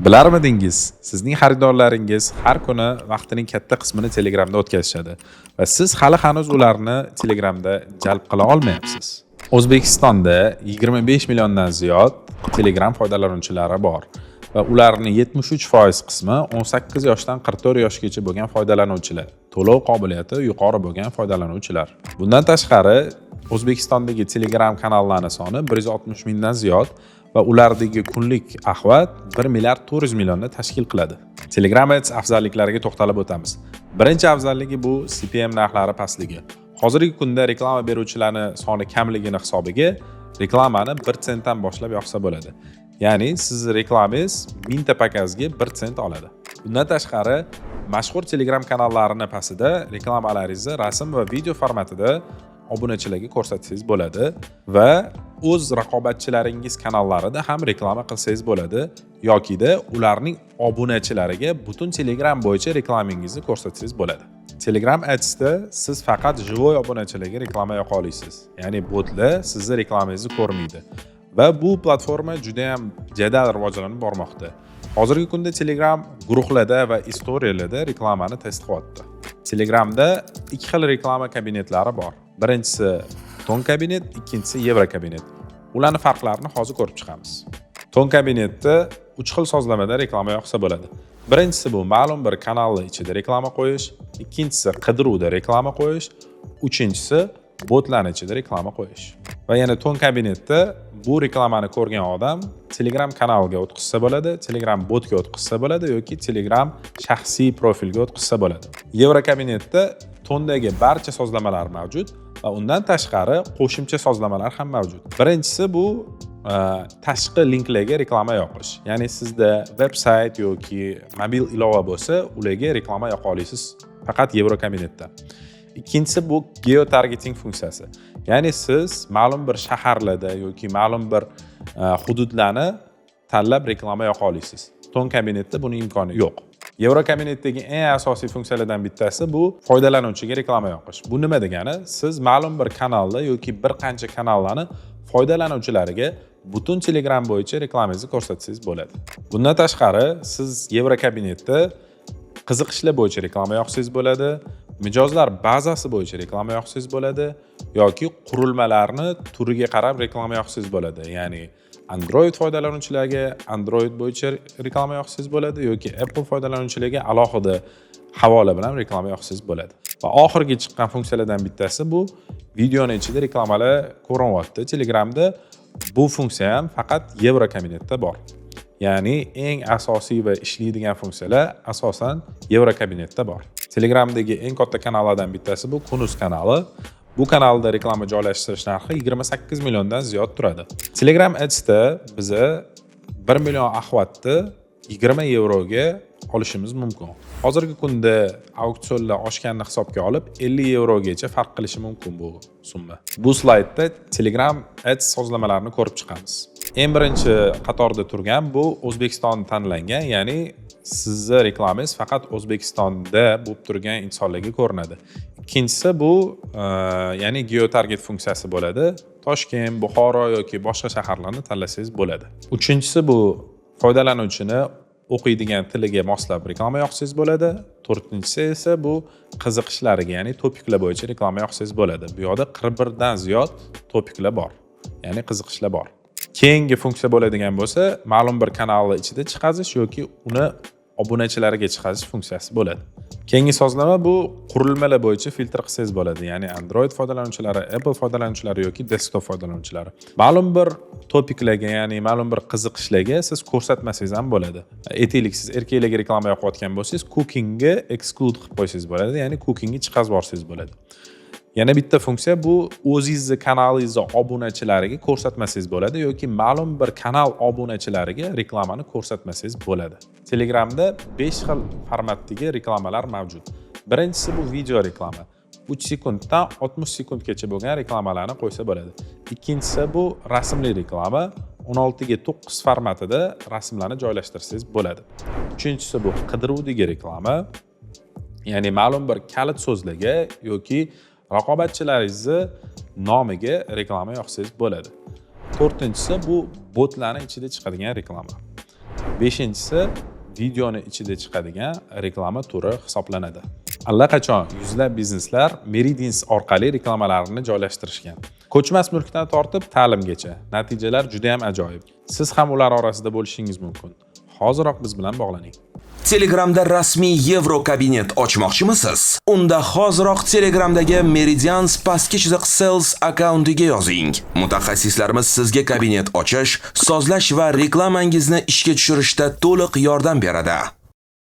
Bilarmidingiz, sizning xaridorlaringiz har kuni vaqtining katta qismini Telegramda o'tkazishadi va siz hali hanuz ularni Telegramda jalb qila olmayapsiz. O'zbekistonda 25 milliondan ziyod Telegram foydalanuvchilari bor va ularning 73% qismi 18 yoshdan 44 yoshgacha bo'lgan foydalanuvchilar, to'lov qobiliyati yuqori bo'lgan foydalanuvchilar. Bundan tashqari, O'zbekistondagi Telegram kanallari soni 160 mingdan ziyod va ulardagi kunlik охват 1 milliard 400 millionni tashkil qiladi. Telegram Ads afzalliklariga to'xtalib o'tamiz. Birinchi afzalligi bu CPM narxlari pastligi. Hozirgi kunda reklama beruvchilarni soni kamligini hisobiga reklamani 1 sentdan boshlab yoqsa bo'ladi. Ya'ni sizni reklamangiz 1000 ta показ ga 1 sent oladi. Bundan tashqari, mashhur Telegram kanallarini pastida reklamalaringizni rasm va video formatida obunachilarga ko'rsatsangiz bo'ladi va o'z raqobatchilaringiz kanallarida ham reklama qilsangiz bo'ladi yokida ularning obunachilariga butun Telegram bo'yicha reklamangizni ko'rsatsangiz bo'ladi. Telegram Adsda siz faqat живой obunachilarga reklama yoqa olasiz. Ya'ni botlar sizni reklamangizni ko'rmaydi. Va bu platforma juda ham jadal rivojlanib bormoqda. Hozirgi kunda Telegram guruhlarda va istoriyalarda reklamani test qilyapti. Telegramda ikki xil reklama kabinetlari bor. Birinchisi TON kabinet, ikkinchisi Yevro kabinet. Ularning farqlarini hozir ko'rib chiqamiz. TON kabinetda uch xil sozlamada reklama yoqsa bo'ladi. Birinchisi bu ma'lum bir kanalni ichida reklama qo'yish, ikkinchisi qidiruvda reklama qo'yish, uchinchisi botlarni ichida reklama qo'yish. Va yana TON kabinetda bu reklamani ko'rgan odam Telegram kanaliga o'tkazsa bo'ladi, Telegram botga o'tkazsa bo'ladi yoki Telegram shaxsiy profilga o'tkazsa bo'ladi. Yevro kabinetda Tondagi barcha sozlamalar mavjud va undan tashqari qo'shimcha sozlamalar ham mavjud. Birinchisi bu tashqi linklarga reklama yoqish. Ya'ni sizda veb-sayt yoki mobil ilova bo'lsa, ularga reklama yoqa olasiz faqat Yevro kabinetda. Ikkinchisi bu geotargeting funksiyasi. Ya'ni siz ma'lum bir shaharlarda yoki ma'lum bir hududlarni tanlab reklama yoqa olasiz. TON kabinetda buni imkoni yo'q. Yevro kabinetdagi eng asosiy funksiyalardan bittasi bu foydalanuvchiga reklama yoqish. Bu nima degani? Siz ma'lum bir kanalda yoki bir qancha kanallarni foydalanuvchilariga butun Telegram bo'yicha reklamangizni ko'rsatsangiz bo'ladi. Bundan tashqari, siz Yevro kabinetda qiziqishlar bo'yicha reklama yoqsangiz bo'ladi, mijozlar bazasi bo'yicha reklama yoqsangiz bo'ladi yoki qurilmalarni turiga qarab reklama yoqsangiz bo'ladi. Ya'ni Android foydalanuvchilariga Android bo'yicha reklama yoqsangiz bo'ladi yoki Apple foydalanuvchilariga alohida havola bilan reklama yoqsangiz bo'ladi. Va oxirgi chiqqan funksiyalardan bittasi bu videoni ichida reklamalar ko'rinyapti. Telegramda bu funksiya ham faqat Yevro kabinetda bor. Ya'ni eng asosiy va ishlaydigan funksiyalar asosan Yevro kabinetda bor. Telegramdagi eng katta kanallardan bittasi bu Kunuz kanali. Bu kanalda reklama joylashtirish narxi 28 milliondan ziyod turadi. Telegram Adsda biza 1 million охват ni 20 yevroga olishimiz mumkin. Hozirgi kunda auksionlar oshganini hisobga olib, 50 yevrogacha farq qilishi mumkin bu summa. Bu slaydda Telegram Ads sozlamalarini ko'rib chiqamiz. Eng birinchi qatorda turgan bu O'zbekiston tanlangan, ya'ni sizni reklamangiz faqat O'zbekistonda bo'lib turgan insonlarga ko'rinadi. Ikkinchisi bu ya'ni geotarget funksiyasi bo'ladi. Toshkent, Buxoro yoki boshqa shaharlarni tanlasangiz bo'ladi. Uchinchisi bu foydalanuvchini o'qiydigan tiliga moslab reklama yoqsangiz bo'ladi. To'rtinchisi esa bu qiziqishlariga, ya'ni topiklar bo'yicha reklama yoqsangiz bo'ladi. Bu yoqda 41 dan ziyod topiklar bor. Ya'ni qiziqishlar bor. Keyingi funksiya bo'ladigan bo'lsa, ma'lum bir kanalni ichida chiqazish yoki uni obunachilariga chiqazish funksiyasi bo'ladi. Keyingi sozlama bu qurilmalar bo'yicha filtr qilsangiz bo'ladi. Ya'ni Android foydalanuvchilari, Apple foydalanuvchilari yoki desktop foydalanuvchilari. Ma'lum bir topiklarga, ya'ni ma'lum bir qiziqishlarga siz ko'rsatmasangiz ham bo'ladi. Aytaylik, siz erkaklarga reklama yoqayotgan bo'lsangiz, cookingga exclude qilib qo'ysangiz bo'ladi, ya'ni cookingni chiqazib yuborsangiz bo'ladi. Yana bitta funksiya bu o'zingizni kanalingizni obunachilariga ko'rsatmasangiz bo'ladi yoki ma'lum bir kanal obunachilariga reklamani ko'rsatmasangiz bo'ladi. Telegramda 5 xil formatdagi reklamalar mavjud. Birinchisi bu video reklama. 3 sekunddan 60 sekundgacha bo'lgan reklamalarni qo'ysa bo'ladi. Ikkinchisi bu rasmli reklama. 16 ga 9 formatida rasmlarni joylashtirsangiz bo'ladi. Uchinchisi bu qidiruvdagi reklama. Ya'ni ma'lum bir kalit so'zlarga yoki raqobatchilaringizni nomiga reklama yoqsangiz bo'ladi. To'rtinchisi bu botlarning ichida chiqadigan reklama. Beshinchisi videoni ichida chiqadigan reklama turi hisoblanadi. Allaqachon yuzlab bizneslar Meridians orqali reklamalarni joylashtirishgan. Ko'chmas mulkdan tortib ta'limgacha natijalar juda ham ajoyib. Siz ham ular orasida bo'lishingiz mumkin. Hoziroq biz bilan bog'laning. Telegramda rasmiy Yevro kabinet ochmoqchimisiz? Unda hoziroq Telegramdagi Meridians pastki chiziq sales akkauntiga yozing. Mutaxassislarimiz sizga kabinet ochish, sozlash va reklamangizni ishga tushirishda to'liq yordam beradi.